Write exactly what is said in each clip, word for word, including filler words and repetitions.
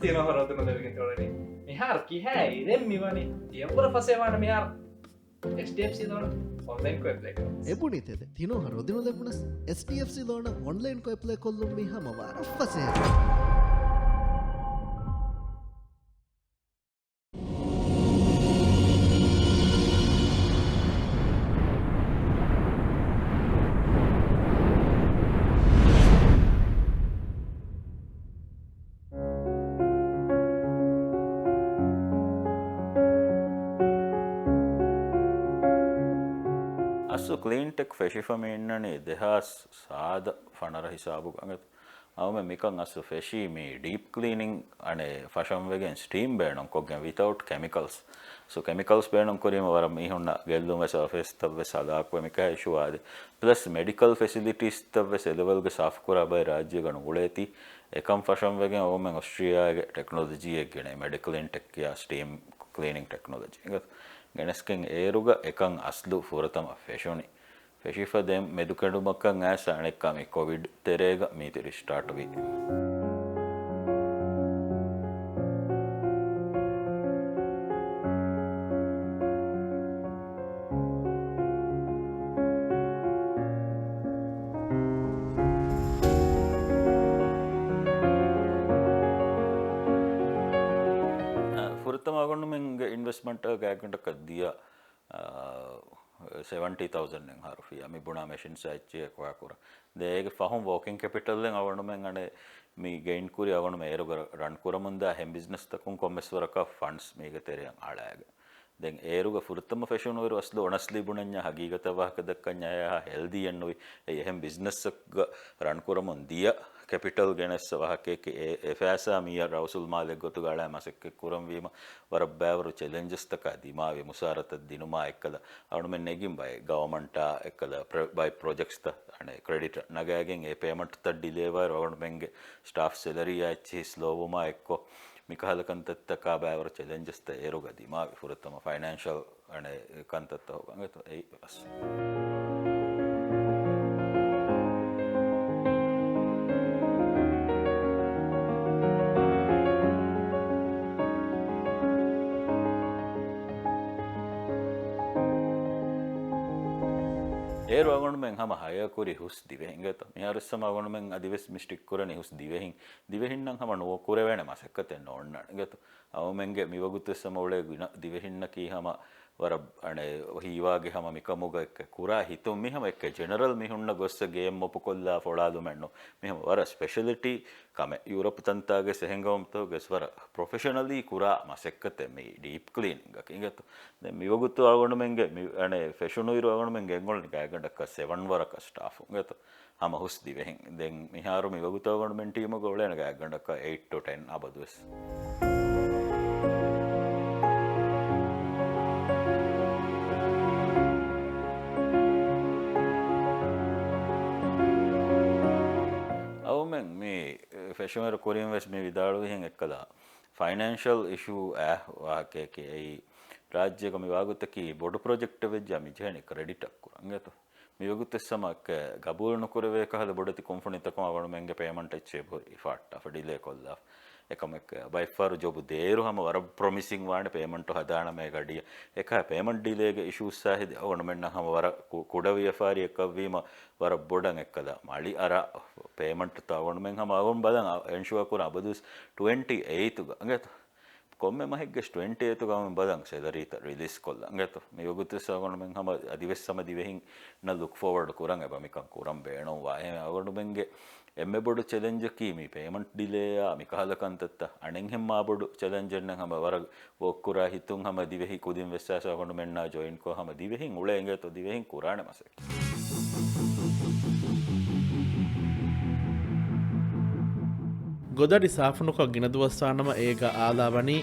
ތިނޯހަށް ރޮދުނުލެވިގެން ތިއުޅެނީ. މިހާރު ކިހާ އިރެއް މިވަނީ؟ ތިޔަބުރަ ފަސޭވާނެ މިހާރު. އެޗްޑީއެފްސީ ލޯނަށް އޮންލައިންކޮށް އެޕްލައި ކުރަން. އެބުނީތެދެ، ތިނޯހަށް ރޮދުނުލެވުނަސް އެޗްޑީއެފްސީ ލޯނަށް އޮންލައިންކޮށް އެޕްލައި ކޮށްލުން މީ ހަމަ ވަރަށް ފަސޭހަ. އަސްލު ކްލީންޓެކް ފެށިފަ މި އިންނަނީ ދެހާސް ސާދަ ފަނަރަ ހިސާބުގަ. އަނގަ އައުމެ މިކަން އަސްލު ފެށީ މި ޑީޕް ކްލީނިން އަނެއް ފަށަން ވެގެން ސްޓީމް ބޭނުން ކޮށްގެން ވިތައުޓް ކެމިކަލްސް. ސޯ ކެމިކަލްސް ބޭނުން ކުރީމަ ވަރަށް މީހުންނަށް ގެއްލުން ވެސް އަފޭސްތައް ވެސް ހަލާކުވެ މިކަހަ އިޝޫ އާދެ. ޕްލަސް މެޑިކަލް ފެސިލިޓީސްތައް ވެސް އެލެވެލްގެ ސާފުކުރާ ބައެއް ރާއްޖޭގަ ނުގުޅޭތީ. އެކަން ފަށަން ވެގެން އައުމެ އޮސްޓްރިއާގެ ޓެކްނޮލޮޖީއެއް ގެނައި މެޑިކަލް އިންޓެކް ކިޔާ ސްޓީމް ކްލީނިން ޓެކްނޮލޮޖީ ގެނެސްގެން އޭރުގަ އެކަން އަސްލު ފުރަތަމަ ފެށުނީ. ފެށިފަ ދެން މެދުކެނޑުމަކަށް އައިސް އަނެއްކާ މި ކޮވިޑް ތެރޭގަ މީތި ރިސްޓާޓް ވީ. ފުރަތަމަ އަޅުގަނޑުމެންގެ އިންވެސްޓްމަންޓަށް ގާތްގަނޑަކަށް ދިޔަ ސެވެންޓީ ތައުސަންޑް އެއްހާރު ފިޔާ މި ބުނާ މެޝިންސް އެއްޗެއް އެކުވާ ކުރަން. ދެން އޭގެ ފަހުން ވޯކިން ކެޕިޓަލްއެއް އަޅުގަނޑުމެން އަނެއް މި ގެއިން ކުރި އަޅުގަނޑުމެން އޭރުގަ ރަން ކުރަމުންދާ އެހެން ބިޒްނަސްތަކުން ކޮންމެސް ވަރަކަށް ފަންޑްސް މީގެ ތެރެއަށް އަޅާގެން. ދެން އޭރުގަ ފުރަތަމަ ފެށުނުއިރު އަސްލު އޮނަސްޓްލީ ބުނަންޏާ ހަގީގަތަށް ވާހަކަ ދައްކަންޏާ އެހާ ހެލްދީއެއް ނުވި. އެއީ އެހެން ބިޒްނަސްއެއްގަ ރަން ކުރަމުން ދިޔަ ކެޕިޓަލް ގެނެއްސަ ވާހަކައެކޭ. އެ، އެ ފައިސާ މިއަށް ރައުސުލް މާލެއް ގޮތުގަ އަޅާ މަސައްކަތް ކުރަންވީމަ ވަރަށް ބައިވަރު ޗެލެންޖަސްތަކާ ދިމާވި. މުސާރަތައް ދިނުމާ އެއްކަލަ އަޅުމެން ނެގިން ބައެއް ގަވަމަންޓާ އެއްކަލަ ޕްރ-، ބައެއް ޕްރޮޖެކްޓްސްތައް އަނެއް ކްރެޑިޓަށް ނަގާގެން އެ ޕޭމަންޓްތައް ޑިލޭވާއިރު އަޅުމެންގެ ސްޓާފް ސެލަރީއާ އެއްޗިހި ސްލޯވުމާ އެއްކޮށް މިކަހަލަ ކަންތައްތަކާ ބައިވަރު ޗެލެންޖަސްތައް އޭރުގަ ދިމާވި. ފުރަތަމަ ފައިނޭންޝަލް އަނެއް ކަންތައްތަކުގަ އެއީ ވެސް. އޭރު އަޅުގަނޑުމެން ހަމަ ހަޔަކުރި ހުސް ދިވެހިން ގެތޯ. މިހާރު ވެސް ހަމަ އަޅުގަނޑުމެން އަދިވެސް މި ސްޓިކް ކުރަނީ ހުސް ދިވެހިން. ދިވެހިންނަށް ހަމަ ނުކުރެވޭނެ މަސައްކަތެއް ނޯންނާނެ ގެތޯ. އައުމެންގެ މިވަގުތު ވެސް ހަމަ އުޅޭ ގިނަ ދިވެހިންނަކީ ހަމަ ވަރަށް އަނެއް ހީވާގި ހަމަ މިކަމުގަ އެއްކެ ކުރާ ހިތުން މި ހަމަ އެއްކެ ޖެނެރަލް މީހުންނަށް ގޮއްސަ ގޭމް އޮޕުކޮށްލާ ފޮޅާލުމެއްނު. މި ހަމަ ވަރަށް ސްޕެޝަލިޓީ ކަމެއް. ޔޫރަޕް ތަންތާގެ ސެހެންގަވަމުތަކުގެ ވެސް ވަރަށް ޕްރޮފެޝަނަލީ ކުރާ މަސައްކަތެއް މި ޑީޕް ކްލީނިންގ އިނގޭތޯ. ދެން މިވަގުތު އަޅުގަނޑުމެންގެ މި އަނެއް ފެށުނުއިރު އަޅުގަނޑުމެން ގެންގުޅެނީ ގާތްގަނޑަކަށް ސެވަން ވަރަކަށް ސްޓާފުން އިނގޭތޯ. ހަމަ ހުސް ދިވެހިން. ދެން މިހާރު މިވަގުތު އަޅުގަނޑުމެން ޓީމުގަ އުޅޭނެ ގާތްގަނޑަކަށް އެއިޓް ޓު ޓެން އަބަދުވެސް. އައުމެން މި ފެށުނުއިރު ކުރިން ވެސް މި ވިދާޅުވިހެން އެއްކަލަ ފައިނޭންޝަލް އިޝޫ އާ ވާހަކައެކޭ. އެއީ ރާއްޖޭގަ މި ވާގޮތަކީ ބޮޑު ޕްރޮޖެކްޓެއް ވެއްޖާ މި ޖެހެނީ ކްރެޑިޓަށް ކުރަން އިނގޭތޯ. މިވަގުތު ވެސް ހަމަ އެއްކަ ގަބޫލު ނުކުރެވޭ ކަހަލަ ބޮޑެތި ކުންފުނިތަކުން އަޅުގަނޑުމެންގެ ޕޭމަންޓް އެއްޗެއް ހުރި ފާއްޓާފަ ޑިލޭ ކޮށްލާފަ. އެކަމަކު ބައެއްފަހަރު ޖޮބު ދޭއިރު ހަމަ ވަރަށް ޕްރޮމިސިން ވާނެ ޕޭމަންޓު ހަދާނަމޭ ގަޑިއަށް. އެކަހަލަ ޕޭމަންޓް ޑިލޭގެ އިޝޫސްއާ ހެދި އަޅުގަނޑުމެންނަށް ހަމަ ވަރަށް ކު-، ކުޑަ ވިޔަފާރިއެއްކަށްވީމަ ވަރަށް ބޮޑަށް އެއްކަލަ މަޅި އަރާ ޕޭމަންޓްތައް އަޅުގަނޑުމެން ހަމަ އަޅުގަނޑު ބަލަން އެންޝުއާ ކުރަން އަބަދުވެސް ޓްވެންޓީ އެއިޓުގަ އިނގޭތޯ. ކޮންމެ މަހެއްގެ ޓްވެންޓީ އެއްތުގަ އަޅުގަނޑުމެން ބަލަން ސެލަރީތައް ރިލީސް ކޮށްލަން އިނގޭތޯ. މިވަގުތު ވެސް އަޅުގަނޑުމެން ހަމަ އަދިވެސް ހަމަ ދިވެހިންނަށް ލުކް ފޯވަޑް ކުރަން އެބަ މިކަން ކުރަން ބޭނުންވާ. އެހެން އަޅުގަނޑުމެންގެ އެންމެ ބޮޑު ޗެލެންޖަކީ މި ޕޭމަންޓް ޑިލޭއާ މި ކަހަލަ ކަންތައްތައް. އަނެއްހެން މާ ބޮޑު ޗެލެންޖެއް ނެތް ހަމަ ވަރަށް ވޯކް ކުރާ ހިތުން ހަމަ ދިވެހި ކުދިން ވެސް އައިސް އަޅުގަނޑުމެންނާ ޖޮއިންކޮށް ހަމަ ދިވެހިން އުޅޭ އިނގޭތޯ ދިވެހިން ކުރާނެ މަސައްކަތް. ގޮދަޑި ސާފުނުކޮށް ގިނަ ދުވަސްވާނަމަ އޭގަ އާލާވަނީ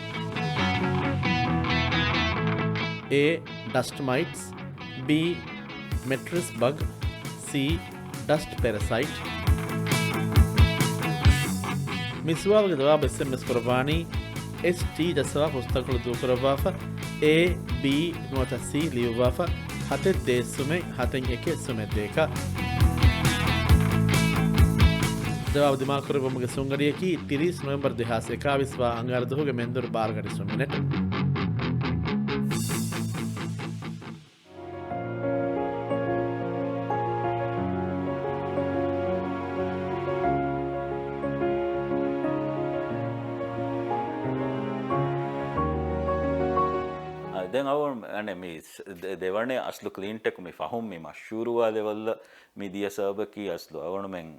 އޭ، ޑަސްޓް މައިޓްސް، ބީ، މެޓްރިސް ބަގް، ސީ، ޑަސްޓް ޕެރަސައިޓް. މި ސުވާލުގެ ޖަވާބު އެސްއެމްއެސް ކުރައްވާނީ އެސްޓީ ޖައްސަވާ ހުސްތަކުޅު ދޫކުރައްވާފަ، އޭ، ބީ ނުވަތަ ސީ ލިޔުއްވާފަ، ހަތެއް ދޭއް ސުމެއް ހަތެއް އެކެއް ސުމެއް ދޭކަށް. ޖަވާބު ދިމާކުރެއްވުމުގެ ސުންގަނޑިއަކީ ތިރީސް ނޮވެމްބަރު ދެހާސް އެކާވީސް ވާ އަނގާރަ ދުވަހުގެ މެންދުރު ބާރަ ގަޑި ސުން މިނެޓު. އާ، ދެން އަވަން އަނެ މި ސް-، ދެ-، ދެވަނަ އަސްލު ކްލީންޓެކް މި ފަހުން މި މަޝްހޫރުވާ ލެވަލް މި ދިޔަ ސަބަބަކީ އަސްލު އަވަނުމެން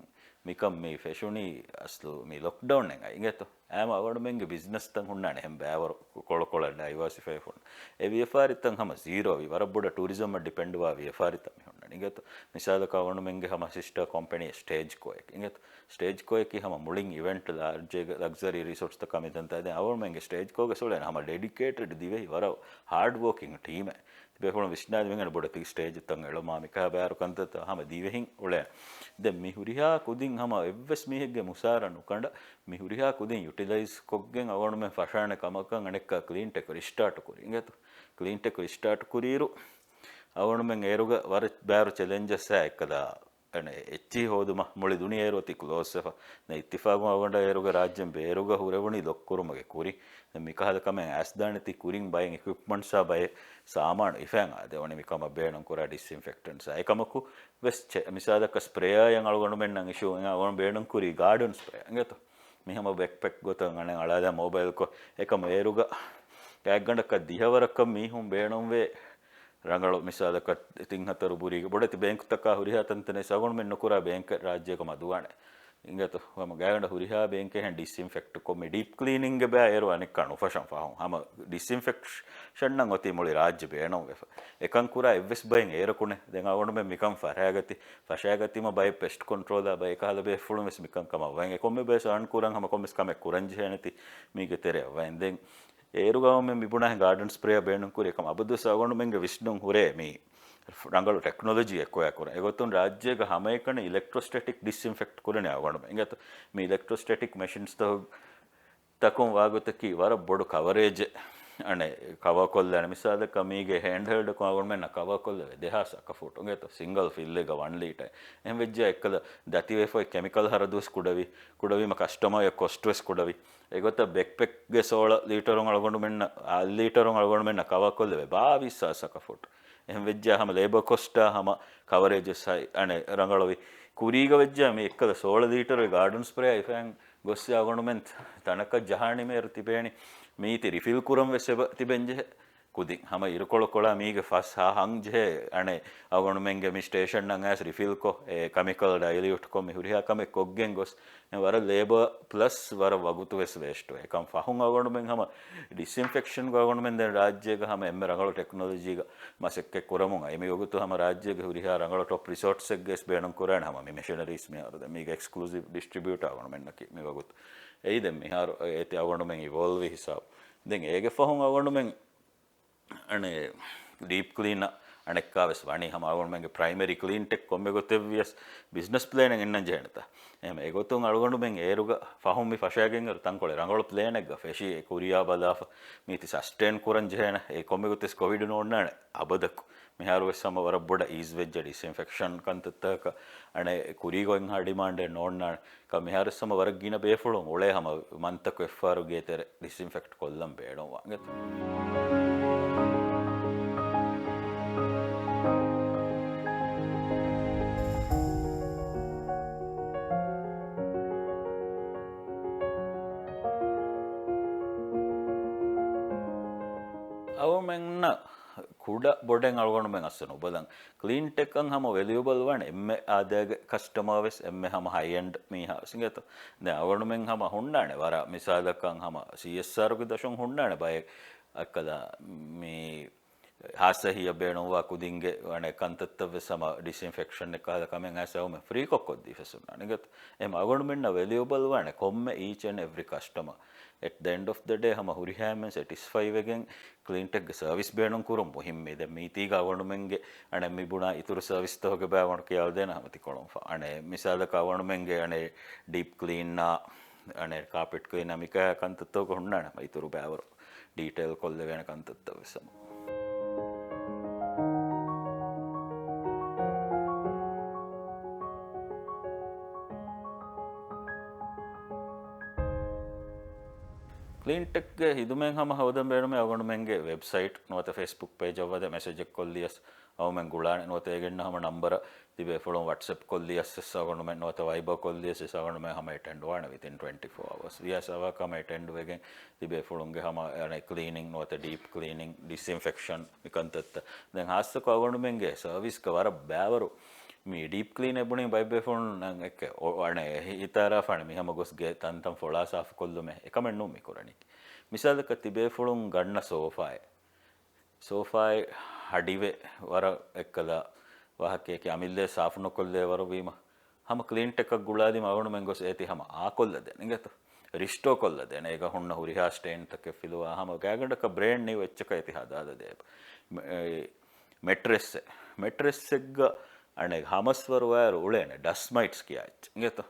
މިކަން މި ފެށުނީ އަސްލު މި ލޮކްޑައުން އެނގޭތޯ. އާމަ އަވަނުމެންގެ ބިޒްނަސްތައް ހުންނާނެ އެހެން ބައިވަރު ކޮޅުކޮޅަށް ޑައިވާސިފައި ފުން. އެ ވިޔަފާރިތައް ހަމަ ޒީރޯވި، ވަރަށް ބޮޑަށް ޓޫރިޒަމަށް ޑިޕެންޑްވާ ވިޔަފާރިތައް މި ހުންނަނީ އިނގޭތޯ. މިސާލަކަށް އަވަނުމެންގެ ހަމަ ސިސްޓާ ކޮމްޕެނީ ސްޓޭޖް ކޯއެކް އިނގޭތޯ. ސްޓޭޖް ކޯއަކީ ހަމަ މުޅިން އިވެންޓް ލާރޖޭގެ ލަގްޒަރީ ރިސޯޓްސްތަކާ މިތަންތާ ދެން އަވަނުމެންގެ ސްޓޭޖް ކޯގެ ސުޅޭނެ ހަމަ ޑެޑިކޭޓެޑް ދިވެހި ވަރަށް ހާޑް ވޯކިން ޓީމެއް. ބޭފުޅުން ވިސްނާލި މިހެން ބޮޑެތި ސްޓޭޖްތައް އެޅުމާ މިކަހަ ބާރު ކަންތައްތައް ހަމަ ދިވެހިން އުޅޭ. ދެން މި ހުރިހާ ކުދިން ހަމަ އެއްވެސް މީހެއްގެ މުސާރަ ނުކަނޑަ މި ހުރިހާ ކުދިން ޔުޓިލައިޒް ކޮށްގެން އަވަނުމެން ފަށާނެ ކަމަކަށް އަނެއްކާ ކްލީންޓެކް ރިސްޓާޓު ކުރި އިނގޭތޯ. ކްލީންޓެކް ރިސްޓާޓު ކުރިއިރު އަވަނުމެން އޭރުގަ ވަރަށް ބާރު ޗެލެންޖަސްއާ އެއްކަލާ އެއްޗިހި ހޯދުމަށް މުޅި ދުނިޔެ އޭރު އޮތީ ކްލޯޒްވެފަ. ދެން އިއްތިފާގުން އަވަނޑަ އޭރުގެ ރާއްޖޭން ބޭރުގަ ހުރެވުނީ ލޮކް ކުރުމުގެ ކުރިން. ދެން މިކަހަލަ ކަމެއް އައިސްދާނެތީ ކުރިން ބައެއް އިކުއިޕްމަންޓްސްއާ ބައެއް ސާމާނު ހިފައިގެން އާދެވަނީ މިކަމަށް ބޭނުން ކުރާ ޑިސްއިންފެކްޓެންޓްސް. އެކަމަކު ވެސް ޗެ-، މިސާލަކަށް ސްޕްރޭއާއެއް އަޅުގަނޑުމެންނަށް އިޝޫ އެނގޭ އަޅުގަނޑު ބޭނުން ކުރީ ގާޑަން ސްޕްރޭ އިނގޭތޯ. މި ހަމަ ބެކްޕެކް ގޮތަށް އަނެއް އަޅާލާ މޯބައިލްކޮށް އެކަމަ އޭރުގަ ގާތްގަނޑަކަށް ދިހަވަރަކަށް މީހުން ބޭނުންވޭ ރަނގަޅު މިސާލަކަށް ތިން ހަތަރު ބުރީގެ ބޮޑެތި ބޭންކުތަކާ ހުރިހާ ތަންތަނެއް ސަގުން މި ނުކުރާ ބޭންކެއް ރާއްޖޭގަ މަދުވާނެ. އިނގޭތޯ ހަމަ ގާތްގަނޑަށް ހުރިހާ ބޭންކެއް ހެން ޑިސްއިންފެކްޓް ކޮށް މި ޑީޕް ކްލީނިންގެ ބައި އޭރު އަނެއްކާ ނުފަށަން ފަހުން ހަމަ ޑިސްއިންފެކްޝަންއަށް އޮތީ މުޅި ރާއްޖެ ބޭނުންވެފަ. އެކަން ކުރާ އެއްވެސް ބައެއް އޭރަކުނެ. ދެން އަވަނުމެން މިކަން ފަށާގަތި، ފަށާގަތީމަ ބައެއް ޕެސްޓް ކޮންޓްރޯލާ ބައެއް ކަހަލަ ބޭފުޅުން ވެސް މިކަން ކަމަށް ވައިން އެކޮންމެ ބައެއް ސާން ކުރަން ހަމަ ކޮންމެސް ކަމެއް ކުރަން ޖެހޭނެތީ މީގެ ތެރެއަށް ވައިން. ދެން އޭރުގަ އަވަންމެން މިބުނާހެން ގާޑަން ސްޕްރޭއާ ބޭނުން ކުރި އެކަމަ އަބަދުވެސް އަވަނުމެންގެ ވިސްނުން ހުރޭ މީ ރަނގަޅު ޓެކްނޮލޮޖީ އެއްކޮޔާ ކުރަން. އެގޮތުން ރާއްޖޭގަ ހަމައެކަނި އިލެކްޓްރޯސްޓެޓިކް ޑިސްއިންފެކްޓް ކުރަނީ އަވަނުމެން. އިނގޭތޯ މި އިލެކްޓްރޯސްޓެޓިކް މެޝިންސްތަކުން ވާގޮތަކީ ވަރަށް ބޮޑު ކަވަރޭޖެއް އަނެއް ކަވަރ ކޮށްލާނެ. މިސާލަކަށް މީގެ ހޭންޑްހެލްޑަކުން އަވަނުމެންނަށް ކަވަރ ކޮށްލެވޭ ދެހާސް އަކަފޫޓު އިނގޭތޯ ސިންގަލް ފިއްލެއްގަ ވަން ލީޓަރ. އެހެން ވެއްޖާ އެއްކަލަ ދަތިވެފައި ކެމިކަލް ހަރަދުވެސް ކުޑަވި، ކުޑަވީމަ ކަސްޓަމަރ ކޮސްޓް ވެސް ކުޑަވި. އެގޮތަށް ބެކްޕެކްގެ ސޯޅަ ލީޓަރުން އަޅުގަނޑުމެންނަށް، އަށް ލީޓަރުން އަޅުގަނޑުމެންނަށް ކަވަރ ކޮށްލެވޭ ބާވީސް ހާސް އަކަފޫޓު. އެހެން ވެއްޖާ ހަމަ ލޭބަރ ކޮސްޓާ ހަމަ ކަވަރޭޖް ވެސް ހައި، އަނެއް ރަނގަޅުވި. ކުރީގަ ވެއްޖާ މި އެއްކަލަ ސޯޅަ ލީޓަރު ގާޑަން ސްޕްރޭ އިފައިން ގޮއްސި އަޅުގަނޑުމެން ތަނަކަށް ޖަހާނީމަ އޭރު ތިބޭނީ. މީތި ރިފިލް ކުރަން ވެސް އެބަ ތިބެން ޖެހޭ. ކުދިން ހަމަ އިރުކޮޅު ކޮޅާ މީގެ ފަސް ހާ ހަން ޖެހޭ އަނެއް އަޅުގަނޑުމެންގެ މި ސްޓޭޝަންއަށް އައިސް ރިފިލްކޮށް، އެ ކެމިކަލް ޑައިލިއުޓްކޮށް މި ހުރިހާ ކަމެއް ކޮށްގެން ގޮސް، އެ ވަރަށް ލޭބަ ޕްލަސް ވަރަށް ވަގުތު ވެސް ވޭސްޓްވޭ. އެކަން ފަހުން އަޅުގަނޑުމެން ހަމަ ޑިސްއިންފެކްޝަންގަ އަޅުގަނޑުމެން ދެން ރާއްޖޭގަ ހަމަ އެންމެ ރަނގަޅު ޓެކްނޮލޮޖީގަ މަސައްކަތް ކުރަމުން އައި. މި ވަގުތު ހަމަ ރާއްޖޭގެ ހުރިހާ ރަނގަޅު ޓޮޕް ރިސޯޓްސްއެއްގަ ވެސް ބޭނުން ކުރާނެ ހަމަ މި މެޝިނަރީސް މިހާރު ދެން މީގެ އެކްސްކްލޫސިވް ޑިސްޓްރިބިއުޓާ އަޅުގަނޑުމެންނަކީ މި ވަގުތު. އެއީ ދެން މިހާރު އޭތި އަޅުގަނޑުމެން އިވޯލްވި ހިސާބު. ދެން އޭގެ ފަހުން އަޅުގަނޑުމެން އަނެއް ޑީޕް ކްލީނަށް އަނެއްކާ ވެސް ވަނީ ހަމަ އަޅުގަނޑުމެންގެ ޕްރައިމަރީ ކްލީންޓެކް ކޮންމެ ގޮތެއް ވިޔަސް ބިޒްނަސް ޕްލޭނެއް އިންނަން ޖެހޭނެތާ. އެހެން އެގޮތުން އަޅުގަނޑުމެން އޭރުގަ ފަހުން މި ފަށާގެން އޭރު ތަންކޮޅެއް ރަނގަޅު ޕްލޭނެއްގަ ފެށި އެ ކުރިޔާ ބަލާފަ މީތި ސަސްޓެއިން ކުރަން ޖެހޭނެ. އެ ކޮންމެ ގޮތެއް ކޮވިޑް ނޯންނާނެ އަބަދަކު. މިހާރު ވެސް ހަމަ ވަރަށް ބޮޑަށް އީޒް ވެއްޖެ ޑިސްއިންފެކްޝަން ކަންތައްތަކަކަށް އަނެއް ކުރީގަ އޮތްހާ ޑިމާންޑެއް ނޯންނާނެ. ކަ މިހާރު ވެސް ހަމަ ވަރަށް ގިނަ ބޭފުޅުން އުޅޭ ހަމަ މަންތަކު އެއްފަހަރު ގޭތެރެ ޑިސްއިންފެކްޓް ކޮށްލަން ބޭނުންވާނެ. އަވަމެންނަށް ކުޑަ ބޮޑެއް އަޅުގަނޑުމެން އަސްލު ނުބަލަން. ކްލީންޓެކަށް ހަމަ ވެލިއުބަލް ވާނެ އެންމެ އާދައިގެ ކަސްޓަމާ ވެސް އެންމެ ހަމަ ހައި އެންޑް މީހާ ވެސް އިނގޭތޯ. ދެން އަޅުގަނޑުމެން ހަމަ ހުންނާނެ ވަރަށް މިސާލަކަށް ހަމަ ސީއެސްއާރުގެ ދަށުން ހުންނާނެ ބައެއް އަކަލަ މި ހާއްސަ ހިޔަ ބޭނުންވާ ކުދިންގެ އަނެއް ކަންތައްތައް ވެސް ހަމަ ޑިސްއިންފެކްޝަން އެއްކަހަލަ ކަމެއް އައިސް އަވަމެން ފްރީކޮށް ކޮށްދީފަސް ހުންނާނެ އިނގޭތޯ. އެހެން އަޅުގަނޑުމެންނަށް ވެލިއުބަލް ވާނެ ކޮންމެ އީޗް އެންޑް އެވްރި ކަސްޓަމާ. އެޓް ދަ އެންޑް އޮފް ދަ ޑޭ ހަމަ ހުރިހާ އެންމެން ސެޓިސްފައި ވެގެން ކްލީންޓެކްގެ ސަރވިސް ބޭނުން ކުރުން މުހިއްމީ. ދެން މީތީގަ އަޅުގަނޑުމެންގެ އަނެއް މި ބުނާ އިތުރު ސަރވިސްތަކުގެ ބައިވަރު ކިޔާލަދޭނަ ހަމަ ތިކޮޅުން ފަ. އަނެއް މިސާލަކަށް އަޅުގަނޑުމެންގެ އަނެއް ޑީޕް ކްލީންއާ، އަނެއް ކާޕެޓް ކްލީންއާ މިކަހަ ކަންތައްތަކުގަ ހުންނާނެ ހަމަ އިތުރު ބައިވަރު ޑީޓެއިލް ކޮށްލެވޭނެ ކަންތައްތައް ވެސް ހަމަ. ޓެކްގެ ހިދުމަތް ހަމަ ހޯދަން ބޭނުމޭ އަޅުގަނޑުމެންގެ ވެބްސައިޓް ނުވަތަ ފޭސްބުކް ޕޭޖަށް ވަދެ މެސެޖެއް ކޮށްލިޔަސް އަޅުމެން ގުޅާނެ. ނުވަތަ އޭގެންނަ ހަމަ ނަންބަރަށް ތިބޭފުޅުން ވަޓްސްއެޕް ކޮށްލިޔަސް އަޅުގަނޑުމެން ނުވަތަ ވައިބަރ ކޮށްލިޔަސް އަޅުގަނޑުމެން ހަމަ އެޓެންޑް ވާނެ ވިތިން ޓްވެންޓީ ފޯ އަވަރސް. ވީހާވެސް އަވަހަކަށް ހަމަ އެޓެންޑް ވެގެން ތިބޭފުޅުންގެ ހަމަ އަނެއް ކްލީނިން ނުވަތަ ޑީޕް ކްލީނިން ޑިސްއިންފެކްޝަން މިކަންތައްތައް. ދެން ހާއްސަކޮށް އަޅުގަނޑުމެންގެ ސަރވިސްގަ ވަރަށް ބައިވަރު މި ޑީޕް ކްލީން އެބުނީ ބައެއް ބޭފުޅުންނަށް އެކެ އޮ-، އަނެއް ހިތާރާފާނެ މި ހަމަ ގޮސް ގޭ ތަންތަން ފޮޅާ ސާފުކޮށްލުމެއް. އެކަމެއް ނޫން މި ކުރަނީ. މިސާލަކަށް ތިބޭފުޅުން ގަންނަ ސޯފާއެއް. ސޯފާއެއް ހަޑިވެ ވަރަށް އެއްކަލަ ވާހަކައެކެ އަމިއްލަ ސާފު ނުކޮށްލޭ ވަރު ވީމަ، ހަމަ ކްލީން ޓެކަށް ގުޅާލީމަ އަޅުގަނޑުމެން ގޮސް އޭތި ހަމަ އާކޮށްލަދޭނެ އިނގޭތޯ. ރިސްޓޯ ކޮށްލަދޭނެ. އޭގަ ހުންނަ ހުރިހާ ސްޓޭންތަކެއް ފިލުވާ ހަމަ ގާތްގަނޑަކަށް ބްރޭންޑް ނިއު އެއްޗަކަށް އޭތި ހަދާލަދޭ. މެ-، އެ، މެޓްރެސްއެއް. މެޓްރެސްއެއްގަ އަނެއް ހަމަސްވަރު ވާއިރު އުޅޭނެ ޑަސްޓް މައިޓްސް ކިޔާ އެއްޗެއް އިނގޭތޯ.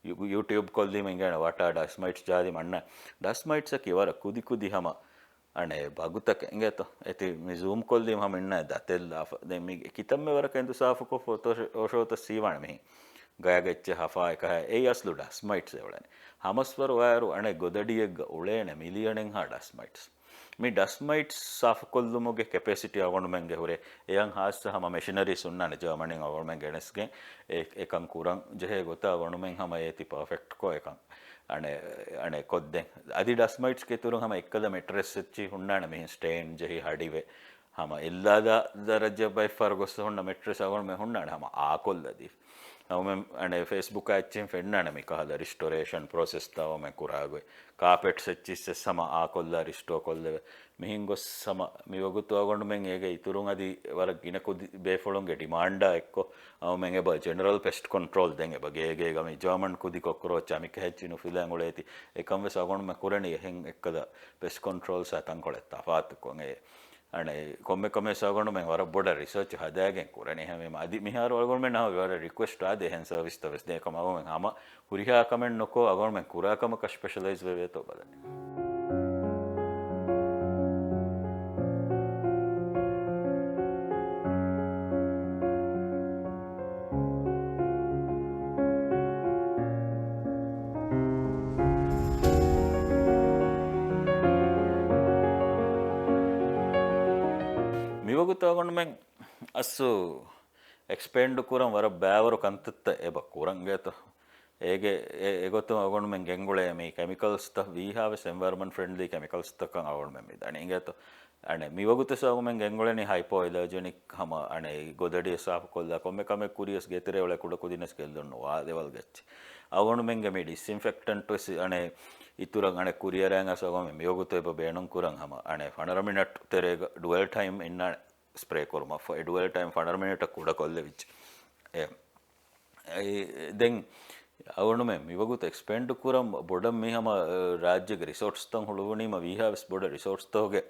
ޔޫ-، ޔޫޓިއުބް ކޮށްލީމަ އިނގޭނެ ވަޓާ ޑަސްޓް މައިޓްސް ޖާލީމަ އަންނަ. ޑަސްޓް މައިޓްސްއަކީ ވަރަށް ކުދި ކުދި ހަމަ އަނެއް ބަގުތަކެއް އިނގޭތޯ. އޭތި މި ޒޫމް ކޮށްލީމަ ހަމަ އިންނަ ދަތެއްލާފަ. ދެން މި ކިތަންމެ ވަރަކަށް އެނދު ސާފުކޮށްފަ އޮތޯ-، އޮށޯތަސް ހީވާނެ މިހިން. ގަޔަށް އެއްޗެއް ހަފާ އެކަހަ އެއީ އަސްލު ޑަސްޓް މައިޓްސް އެ އުޅެނީ. ހަމަސްވަރު ވާއިރު އަނެއް ގޮދަޑިއެއްގަ އުޅޭނެ މިލިއަނެއްހާ ޑަސްޓް މައިޓްސް. މި ޑަސްޓް މައިޓްސް ސާފުކޮށްލުމުގެ ކެޕޭސިޓީ އަޅުގަނޑުމެންގެ ހުރޭ. އެޔަށް ހާއްސަ ހަމަ މެޝިނަރީސް ހުންނާނެ ޖާމަނީން އަޅުގަނޑުމެން ގެނެސްގެން އެ-، އެކަން ކުރަން ޖެހޭ ގޮތަށް އަޅުގަނޑުމެން ހަމަ އޭތި ޕާފެކްޓްކޮށް އެކަން އަނެއް، އަނެއް ކޮށްދެން. އަދި ޑަސްޓް މައިޓްސްގެ އިތުރުން ހަމަ އެއްކަލަ މެޓްރެސް އެއްޗިހި ހުންނާނެ މިހިން ސްޓޭން ޖެހި ހަޑިވެ. ހަމަ އެއްލާދާ ދަރަޖަ ބައެއް ފަހަރު ގޮސް ހުންނަ މެޓްރެސް އަޅުގަނޑުމެން ހުންނާނެ ހަމަ އާކޮށްލަދީފަ. އަޅުގަނޑުމެން އަނެއް ފޭސްބުކާ އެއްޗެހި ފެންނާނެ މި ކަހަލަ ރިސްޓޯރޭޝަން ޕްރޮސެސްތައް އަޅުގަނޑުމެން ކުރާގޮތް. ކާޕެޓްސް އެއްޗިސް ވެސް ހަމަ އާކޮށްލާ ރިސްޓޯ ކޮށްލެވެ. މިހިން ގޮސް ހަމަ މިވަގުތު އަޅުގަނޑުމެން އޭގެ އިތުރުން އަދި ވަރަށް ގިނަ ކުދި ބޭފުޅުންގެ ޑިމާންޑާ އެއްކޮށް، އަޅުގަނޑުމެން އެބަ ޖެނެރަލް ޕެސްޓް ކޮންޓްރޯލް ދެން އެބަ ގޭގޭގަ މި ޖާމަން ކުދި ކޮކްރޯޗް އަނެއްކާ ހެއްޗި ނުފިލާން އުޅޭތީ. އެކަން ވެސް އަޅުގަނޑުމެން ކުރަނީ އެހެން އެއްކަލަ ޕެސްޓް ކޮންޓްރޯލްސާ ތަންކޮޅެއް ތަފާތުކޮށް. އެ އަނެއް ކޮންމެ ކަމެއް ސާގަނޑުމެން ވަރަށް ބޮޑަށް ރިސާޗު ހަދާގެން ކުރަނީ. ހަމަ އަދި މިހާރު އަޅުގަނޑުމެން ނަހަ ވަރަށް ރިކުއެސްޓް އާދޭ އެހެން ސަރވިސްތައް ވެސް ދޭކަމަށް. އަޅުގަނޑުމެން ހަމަ ހުރިހާ ކަމެއް ނުކޮށް އަޅުގަނޑުމެން ކުރާ ކަމަކަށް ސްޕެޝަލައިޒް ވެވޭތޯ ބަލަނީ. މިވަގުތު އަޅުގަނޑުމެން އަސްލު އެކްސްޕޭންޑް ކުރަން ވަރަށް ބައިވަރު ކަންތައްތައް އެބަ ކުރަން އިނގޭތޯ. އޭގެ އެ-، އެގޮތުން އަޅުގަނޑުމެން ގެންގުޅޭ މި ކެމިކަލްސްތައް ވީހާވެސް އެންވަޔަރަމަންޓް ފްރެންޑްލީ ކެމިކަލްސްތަކަށް އަޅުގަނޑުމެން މި ދަނީ އިނގޭތޯ. އަނެއް މިވަގުތު އަޅުގަނޑުމެން ގެންގުޅެނީ ހައިޕޯ އެލަރޖެނިކް ހަމަ އަނެއް ގޮދަޑިއަށް ސާފުކޮށްލާ ކޮންމެ ކަމެއް ކުރިޔަސް ގޭތެރޭ އުޅޭ ކުޑަކުދިންނަސް ގެއްލުން ނުވާ ލެވަލްގެ އެއްޗެއް. އަޅުގަނޑުމެންގެ މި ޑިސްއިންފެކްޓަންޓް ވެސް އަނެއް އިތުރަށް އަނެއް ކުރިއަރާން އަސް އަޅުގަނޑުމެން މިވަގުތު އެބަ ބޭނުން ކުރަން ހަމަ އަނެއް ފަނަރަ މިނެޓް ތެރޭގަ ޑުއެލް ޓައިމް އިންނާނެ ސްޕްރޭ ކުރުމަށް ފަ-، ޑުއެލް ޓައިމް ފަނަރަ މިނެޓަށް ކުޑަކޮށްލެވިއްޖެ. އެ، އެ، ދެން އަޅުގަނޑުމެން މިވަގުތު އެކްސްޕޭންޑް ކުރަން ބޮޑަށް މި ހަމަ، އެ، ރާއްޖޭގެ ރިސޯޓްސްތައް ހުޅުވުނީމަ ވީހާވެސް ބޮޑަށް ރިސޯޓްސްތަކުގެ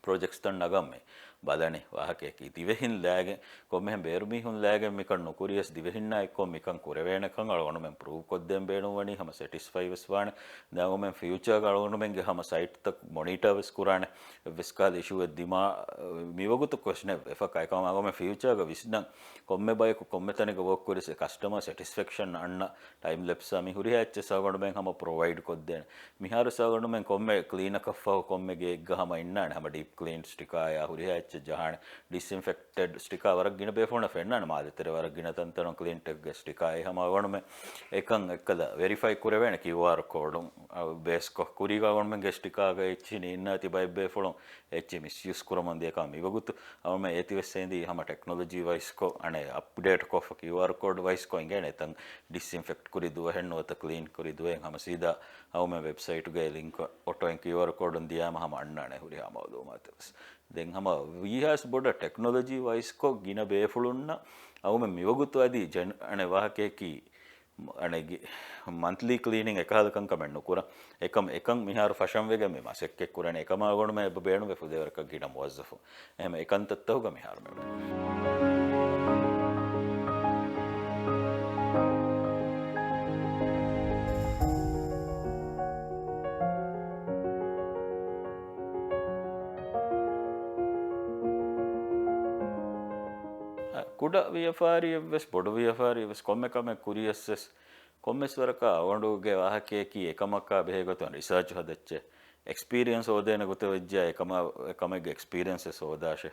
ޕްރޮޖެކްޓްސްތައް ނަގަން މި ބަލަނީ ވާހަކައަކީ. ދިވެހިން ލާގެން ކޮންމެހެން ބޭރު މީހުން ލާގެން މިކަން ނުކުރިޔަސް ދިވެހިންނާ އެއްކޮށް މިކަން ކުރެވޭނެކަން އަޅުގަނޑުމެން ޕްރޫވް ކޮށްދޭން ބޭނުންވަނީ ހަމަ ސެޓިސްފައި ވެސް ވާނެ. ދެން އަޅުގަނޑުމެން ފިއުޗާގަ އަޅުގަނޑުމެންގެ ހަމަ ސައިޓްތައް މޮނީޓާ ވެސް ކުރާނެ. އެއްވެސް ކަހަލަ އިޝޫއެއް ދިމާ މިވަގުތު ކޮށްނެއް ވެފަކާ އެކަމަށް އަޅުގަނޑުމެން ފިއުޗާގަ ވިސްނަން ކޮންމެ ބަޔަކު ކޮންމެ ތަނެއްގަ ވޯކް ކުރިޔަސް އެ ކަސްޓަމަރ ސެޓިސްފެކްޝަން އަންނަ ޓައިމް ލެޕްސްއާ މި ހުރިހާ އެއްޗެއް އަޅުގަނޑުމެން ހަމަ ޕްރޮވައިޑް ކޮށްދޭނެ. މިހާރު އަޅުގަނޑުމެން ކޮންމެ ކްލީނަކަށްފަހު ކޮންމެ ގެއެއްގަ ހަމަ އިންނާނެ ހަމަ ޑީޕް ކްލީން ސްޓިކާޔާ ހުރިހާ އެއްޗެއް ޖަހާނެ. ޑިސްއިންފެކްޓެޑް ސްޓިކާ ވަރަށް ގިނަ ބޭފުޅުންނަށް ފެންނާނެ މާލެ ތެރޭ ވަރަށް ގިނަ ތަންތަނުން ކްލީން ޓެކްގެ ސްޓިކާ އެ ހަމަ އަޅުގަނޑުމެން އެކަން އެއްކަލަ ވެރިފައި ކުރެވޭނެ ކިއުއާރް ކޯޑުން ބޭސްކޮށް. ކުރީގަ އަޅުގަނޑުމެންގެ ސްޓިކާގަ އެއްޗިހި ނީންނާތީ ބައެއް ބޭފުޅުން އެއްޗިހި މިސްޔޫސް ކުރަމުން ދިޔަކަމަށް މިވަގުތު އަޅުގަނޑުމެން އޭތި ވެސް އެނދީ ހަމަ ޓެކްނޮލޮޖީ ވައިސްކޮށް އަނެއް އަޕްޑޭޓް ކޮށްފަ ކިއުއާރް ކޯޑް ވައިސްކޮށް އިނގޭނެ އެތަން ޑިސްއިންފެކްޓް ކުރި ދުވަހެއް ނުވަތަ ކްލީން ކުރި ދުވަހެއް ހަމަ ސީދާ އަޅުގަނޑުމެން ވެބްސައިޓުގައި ލިންކް އޮޓޯއިން ކިއުއާރް ކޯޑުން ދިޔާމަ ހަމަ އަންނާނެ ހުރިހާ މައުލޫމާތެއް ވެސް. ދެން ހަމަ ވީހާސް ބޮޑަށް ޓެކްނޮލޮޖީ ވައިސްކޮށް ގިނަ ބޭފުޅުންނަށް އަޅުގަނޑުމެން މިވަގުތު އަދި ޖެން-، އަނެއް ވާހަކައަކީ މަ-، އަނެއް ގި-، މަންތްލީ ކްލީނިން އެކަހަލަ ކަންކަމެއް ނުކުރަން. އެކަމް އެކަން މިހާރު ފަށަން ވެގެން މި މަސައްކަތް ކުރަނީ. އެކަމާ އަޅުގަނޑުމެން އެބަ ބޭނުންވޭ ފުދޭވަރަކަށް ގިނަ މުވައްޒަފުން. އެހެން އެކަންތައްތަކުގަ މިހާރު މެ ކުޑަ ވިޔަފާރިއެއްވެސް، ބޮޑު ވިޔަފާރިއެއްވެސް، ކޮންމެ ކަމެއް ކުރިޔަސްވެސް، ކޮންމެސް ވަރަކަށް އަޅުގަނޑުގެ ވާހަކައަކީ އެކަމަކާ ބެހޭގޮތުން ރިސާޗު ހަދައްޗޭ. އެކްސްޕީރިއެންސް ހޯދޭނެ ގޮތަށް ވެއްޖާ އެކަމަ-، އެކަމެއްގެ އެކްސްޕީރިއެންސް ވެސް ހޯދާށޭ.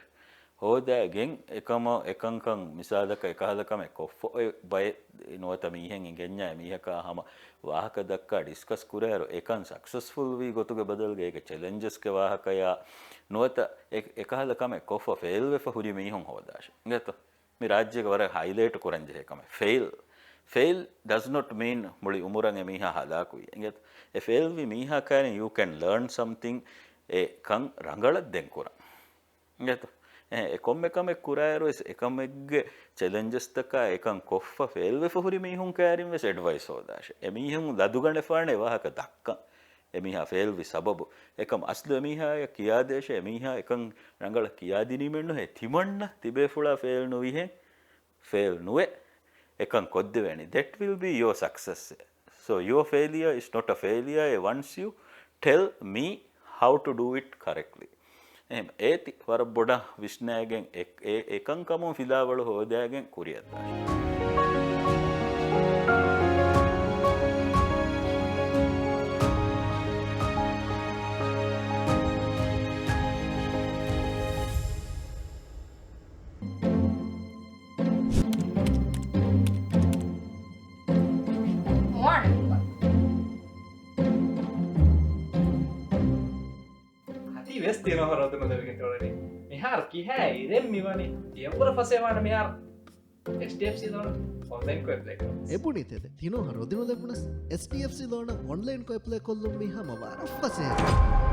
ހޯދާގެން އެކަމަ-، އެކަންކަން މިސާލަކަށް އެކަހަލަ ކަމެއް ކޮށްފަ އޮތް ބައެއް ނުވަތަ މީހެއް އިނގެންޏާ މީހަކާ ހަމަ ވާހަކަ ދައްކާ ޑިސްކަސް ކުރާއިރު އެކަން ސަކްސެސްފުލް ވީ ގޮތުގެ ބަދަލުގަ އޭގެ ޗެލެންޖެސްގެ ވާހަކަޔާ ނުވަތަ އެ-، އެކަހަލަ ކަމެއް ކޮށްފަ ފެއިލްވެފަ ހުރި މީހުން ހޯދާށޭ. އިނގޭތޯ؟ މި ރާއްޖޭގަ ވަރަށް ހައިލައިޓް ކުރަން ޖެހޭ ކަމެއް. ފެއިލް. ފެއިލް ޑަސް ނޮޓް މީން މުޅި އުމުރަށް އެމީހާ ހަލާކުވީ. އިނގޭތޯ؟ އެ ފެއިލްވި މީހާ ކާރިން ޔޫ ކެން ލަރން ސަމްތިން އެ ކަން ރަނގަޅަށް ދެން ކުރަން. އިނގޭތޯ؟ އެ، އެ ކޮންމެ ކަމެއް ކުރާއިރު ވެސް އެކަމެއްގެ ޗެލެންޖެސްތަކާ އެކަން ކޮށްފަ ފެއިލްވެފަ ހުރި މީހުން ކާރިން ވެސް އެޑްވައިސް ހޯދާށޭ. އެމީހުން ލަދުގަނެފާނެ ވާހަކަ ދައްކަން. އެމީހާ ފެއިލްވި ސަބަބު. އެކަމް އަސްލު އެމީހާޔަށް ކިޔާދޭށޭ، އެމީހާ އެކަން ރަނގަޅަށް ކިޔާދިނީމެއްނުހޭ. ތިމަންނަ ތިބޭފުޅާ ފެއިލް ނުވިހެން ފެއިލް ނުވެ އެކަން ކޮށްދެވޭނީ. That will be your success. So your failure is not a failure once you tell me how to do it correctly. އެހެން އޭތި ވަރަށް ބޮޑަށް ވިސްނައިގެން އެ-، އެ-، އެކަންކަމުން ފިލާވަޅު ހޯދައިގެން ކުރިއަށްދާށޭ. އަދި ވެސް ތިނޯ ހަރަދު ނުލެވިގެން އުޅެނީ. މިހާރު ކިހާ އިރެއް މިވަނީ؟ ތިޔަނބުރަ ފަސޭވާނެ މިހާރު. އެޗްޑީއެފްސީ ލޯނަށް އޮންލައިން ކޮށް އެޕްލައި ކޮށް. އެބުނީތެދެ، ތިނޯ ހަރަދު ނުލެވުނަސް، އެޗްޑީއެފްސީ ލޯނަށް އޮންލައިން ކޮށް އެޕްލައި ކޮށްލުން މީ ހަމަ ވަރަށް ފަސޭހަ.